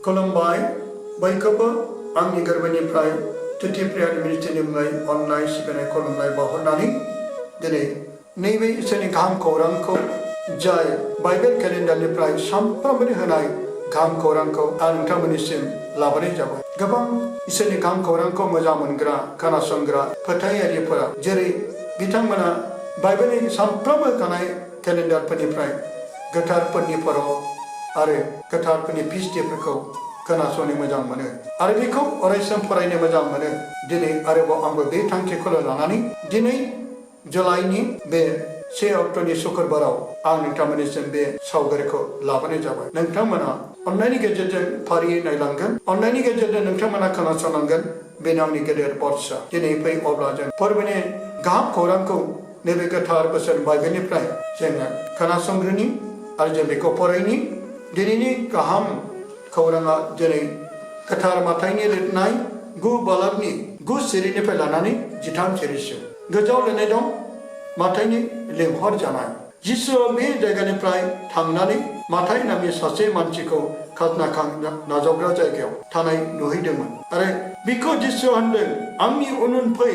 खुलुमबाय बयखौबो आंनि गोरबोनिफ्राय तुतिप्रियानि मिनिस्ट्रिनि मुङै अननाय सिबिनाय खुलुमनाय बावहरनानै दिनै नैबे इसोरनि गाहाम खौरांखौ जाय बाइबेल केलेन्डारनिफ्राय सानफ्रोमबोनि होनाय गाहाम खौरांखौ आं नोंथांमोननिसिम लाबोनाय जाबाय। गोबां इसोरनि गाहाम खौरांखौ मोजां मोनग्रा खोनासंग्रा फोथायारिफोरा जेरै बिथांमोना बाइबेलनि सानफ्रोमबो होखानाय केलेन्डारफोरनिफ्राय गोथारफोरनि फराव आरो गोथारफोरनि फिस्टिफोरखौ खोनासंनो मोजां मोनो आरो बेखौ अरायसम फरायनो मोजां मोनो। दिनै आरोबाव आंबो बे थांखिखौ लानानै दिनै जुलाइनि बे 1 अक्ट'नि शुक्रबाराव आं नोंथांमोननिसिम बे सावगारिखौ लाबोनाय जाबाय। नोंथांमोना अननायनि गेजेरजों फारियै नायलांगोन, अननायनि गेजेरजों नोंथांमोना खोनासंलांगोन। बेनो आंनि गेदेर बाथ्रा। दिनै फै अब्ला जों फोरबोनि गाहाम खौरांखौ नैबे गोथार बोसोन बाइबेलनिफ्राय जोङो खोनासंग्रोनि आरो जों बेखौ फरायनि। दिनैनि गाहाम खौराङा दिनै गोथार माथाइनि लिरनाय 9 बालाबनि 9 सिरिनिफ्राय लानानै 13 सिरिसिम गोजौआव लिरनाय दं माथाइनि लेंहर जानाय। जिसुआ बे जायगानिफ्राय थांनानै माथाइ नामनि सासे मानसिखौ खाजोना नाजावग्रा जायगायाव थानाय नुहैदोंमोन आरो बिखौ जिसुआ होनदों, आंनि उन उन फै,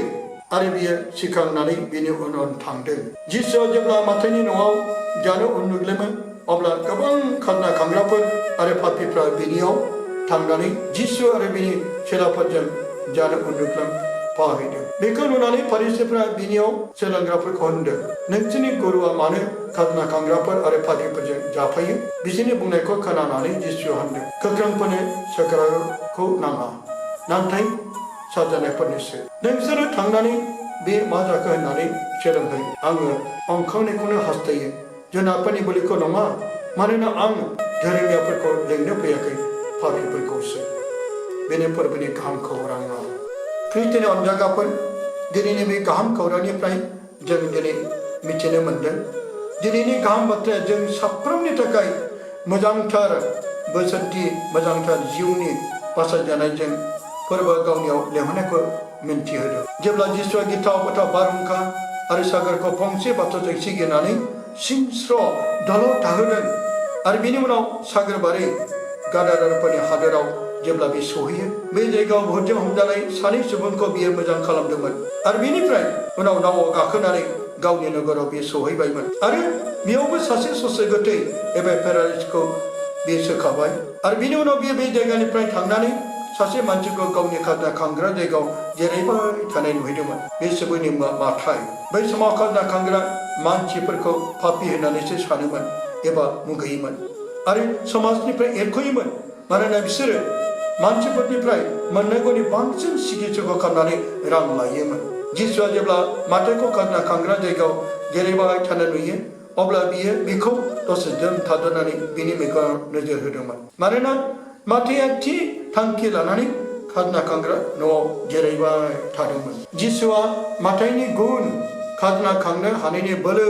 आरो बियो सिखांनानै बिनि उन उन थांदों। जिसुआ जेब्ला माथाइनि न'आव जानो उन्दुदोंमोन अब्ला गोबां खाजोना खांग्राफोर आरो पापीफ्रा बिनियाव थांनानै जिसु आरो बिनि चेलाफोरजों जानो उन्दुग्लांफाहैदों। बेखौ नुनानै फारिसेफोरा बिनियाव सोलोंग्राफोरखौ होनदों, नोंसोरनि गुरुआ मानो खाजोना खांग्राफोर आरो पापीफोरजों जाफायो? बिसोरनि बुंनायखौ खोनानानै जिसुआ होनदों, गोख्रोंफोरनो सोरखारखौ नाङा, नाथाय साजानायफोरनोसो। नोंसोरो थांनानै बे मा जाखो होननानै सोलोंहै। आङो अंखावनायखौनो हास्थायो, जुनारफोरनि बोलिखौ नङा, मानोना आं धोरोमियाफोरखौ लेंनो फैयाखै, पापीफोरखौसो। बेनो फोरबोनि गाहाम खौराङा। ख्रिस्ट'नि अनजागाफोर, दिनैनि बे गाहाम खौरांनिफ्राय जों दिनै मिथिनो मोनदों। दिनैनि गाहाम बाथ्राया जों साफ्रोमनि थाखाय मोजांथार बोसोनथि, मोजांथार जिउनि बासायजानायजों फोरबोआ गावनियाव लेंहरनायखौ मिन्थिहोदों। जेब्ला जिसुआ गिथाव बाथाव बारहुंखा आरो सागोरखौ फंसे बाथ्राजों सिगिनानै सिंस्र' दलद थाहोदों आरो बिनि उनाव सागोर बारै गादाराफोरनि हादोराव जेब्ला बे सहैयो, बे जायगायाव भुतजों हमजानाय 2 सुबुंखौ बियो मोजां खालामदोंमोन आरो बेनिफ्राय उनाव नावआव गाखोनानै गावनि नोगोराव बियो सहैबायमोन आरो बेयावबो सासे ससे गोथै एबा पेरालाइसखौ बियो सोखाबाय आरो बिनि उनाव बियो बे जायगानिफ्राय थांनानै सासे मानसिखौ गावनि खाजोना खांग्रा जायगायाव जिरायबाय थानाय नुहैदोंमोन। बे सुबुंनि मुङा माथाइ। बै समाव खाजोना खांग्रा मानसिफोरखौ पापी होननानैसो सानोमोन एबा मुगैयोमोन आरो समाजनिफ्राय एरख'योमोन, मानोना बिसोरो मानसिफोरनिफ्राय मोननांगौनि बांसिन सिकित्साखौ खालामनानै रां लायोमोन। जिसुआ जेब्ला माथाइखौ खाजोना खांग्रा जायगायाव जिरायबाय थानाय नुयो अब्ला बियो बिखौ दसे थाद'नानै बिनि मेगनाव नोजोर होदोंमोन, मानोना माथाइया थि थांखि लानानै खाजोना खांग्रा न'आव जिरायबाय थादोंमोन। जिसुआ माथाइनि गुन, खाजोना खांनो हानायनि बोलो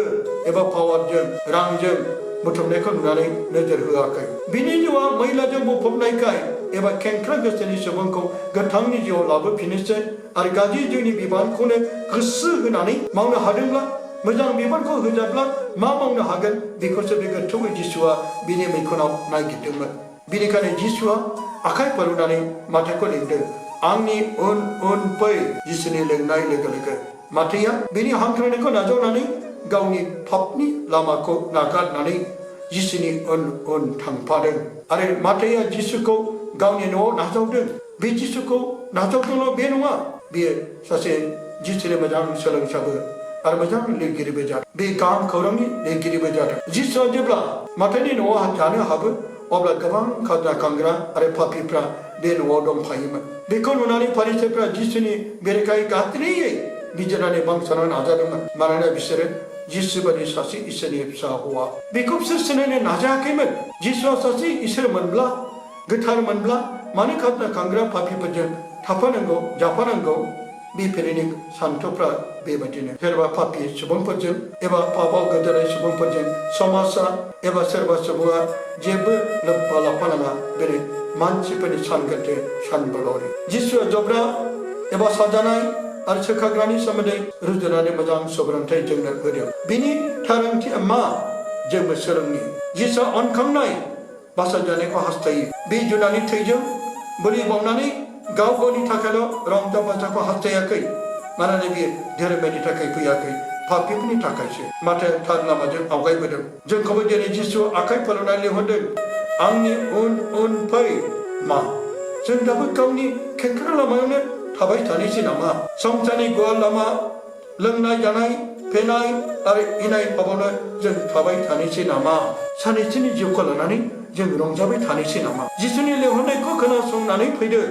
एबा पावारजों रांजों बुथुमनायखौ नुनानै नोजोर होआखै। बिनि जिउआ मैलाजों बुंफबनायखाय एबा खेंख्रा गोसोनि सुबुंखौ गोथांनि जिउआव लाबोफिननोसो आरो गाज्रि जिउनि बिबानखौनो गोसो होनानै मावनो हादोंब्ला, मोजां बिबानखौ होजाब्ला मा मावनो हागोन, बेखौसो बे गोथौयै जिसुआ बिनि मैखुनाव नागिरदोंमोन। बेनिखायनो जिसुआ आखाइ फोलावनानै माथाइखौ लिंदों, आंनि उन उन फै। जिसुनि लिंनाय लोगो लोगो माथाइया बिनि हांख्रायनायखौ नाजावनानै गावनि पापनि लामाखौ नागारनानै जिसुनि उन उन थांफादों आरो माथाइया जिसुखौ गावनि न'आव नाजावदों। बे जिसुखौ नाजावदोंल' बे नङा, बियो सासे जिसुनि मोजां सोलोंसाबो आरो मोजां लिरगिरिबो जादों। बे गाहाम खौरांनि लिरगिरिबो जादों। जिसुआ जेब्ला माथाइनि न'आव जानो हाबो अब्ला गोबां खाजोना खांग्रा आरो पापीफ्रा बे न'आव दंफायोमोन। बेखौ नुनानै फारिसेफ्रा जिसुनि बेरेखायै गाज्रियै बिजिरनानै बांसावनो नाजादोंमोन, मानोना बिसोरो जिसु बादि सासे इसोरनि फिसा हौवा, बेखौ बिसोर सिनायनो नाजायाखैमोन। जिसुआ सासे इसोरमोनब्ला, गोथारमोनब्ला मानो खाजोना खांग्रा पापीफोरजों थाफानांगौ, जाफानांगौ? बे फेरेनि सान्थौफ्रा बेबायदिनो सोरबा पापी सुबुंफोरजों एबा पापाव गोदोनाय सुबुंफोरजों समाजा एबा सोरबा सुबुङा जेबो लोब्बा लाफानाङा। बेनो मानसिफोरनि सानगोथे सानबोलावरि। जिसुआ जब्रा एबा साजानाय आरो सोखाग्रानि सोमोन्दै रुजुनानै मोजां सुबुरुन्थाय जोंनो होदों। बिनि थार ओंथिया मा जोंबो सोलोंनि। जिसुआ अनखांनाय बासायजानायखौ हास्थायो बे जुनारनि थैजों बोलि बावनानै गाव गावनि थाखायल' रंजा बाजाखौ हास्थायाखै मानोना बियो धोरोमनि थाखाय फैयाखै पापिफोरनि थाखायसो माथो थार लामाजों आवगायबोदों जोंखौबो दिनै जिसु आखाइ फोलावनानै लिंहरदों आंनि उन उन फै मा जों दाबो गावनि खेंख्रा लामायावनो थाबाय थानोसै नामा संसारनि गुवार लामा लोंनाय जानाय फेनाय आरो इनाय फाबावनो जों थाबाय थानोसै नामा सानैसोनि जिउखौ लानानै जों रंजाबाय थानोसै नामा जिसुनि लिंहरनायखौ खोनासंनानै फैदो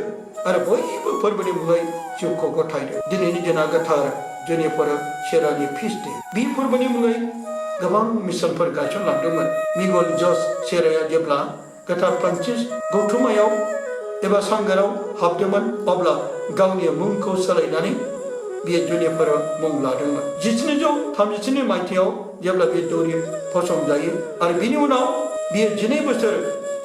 आरो बयबो फोरबोनि मुङै जिउखौ गथायदो दिनैनि दिना गोथार जोंनिफोर सेरानि फिस्ट डे बे फोरबोनि मुङै गोबां मिशनफोर गायसनलांदोंमोन मिगल जस सेराया जेब्ला गोथार फ्रान्सिस गौथुमायाव एबा सांगाराव हाबदोंमोन अब्ला गावनि मुंखौ सोलायनानै बे जुनिफोर मुं लादोंमोन 1937 मायथाइयाव जेब्ला बे दौरि फसंजायो आरो बिनि उनाव बियो 12 बोसोर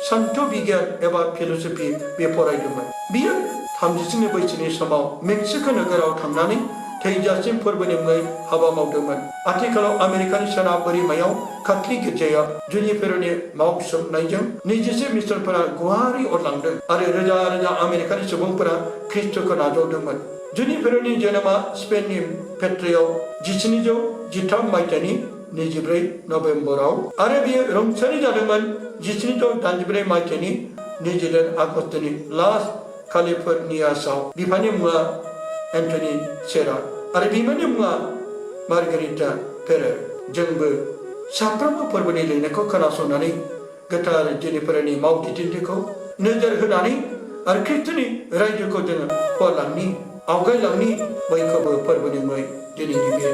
सान्थौ बिगियान एबा फिल'सफि बे फरायदोंमोन बियो 37 बैसोनि समाव मेक्सिक' नोगोराव थांनानै थैजासिम फोरबोनि मुङै हाबा मावदोंमोन आथिखालाव आमेरिकानि सोनाब बोरिमायाव काथलिक गिर्जायाव जुनिफेरनि मावसोमनायजों 21 मिशनफोरा गुवारै अरलांदों आरो रोजा रोजा आमेरिकानि सुबुंफोरा ख्रिस्ट'खौ नाजावदोंमन जुनिफेरनि जोनोमा स्पेननि पेट्रियाव 1713 मायथाइनि 24 नभेम्बराव आरो बियो रुंसारि जादोंमोन 1784 मायथाइनि 28 आगस्तनि लास केलिफर्नियासआव बिफानि मुङा एन्टनि सेरा आरो बिमानि मुङा मार्गारिटा फेरेर जोंबो साफ्रोमबो फोरबोनि लिंनायखौ खोनासंनानै गोथार जुनिफेरनि मावदिन्थिखौ नोजोर होनानै आरो ख्रिस्ट'नि रायजोखौ जोङो फुवारलांनि आवगायलांनि बयखौबो फोरबोनि मुङै दिनैनि बे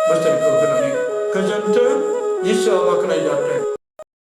बोसोनखौ होनानै गोजोन्थों इसोरा बाख्नाय जाथों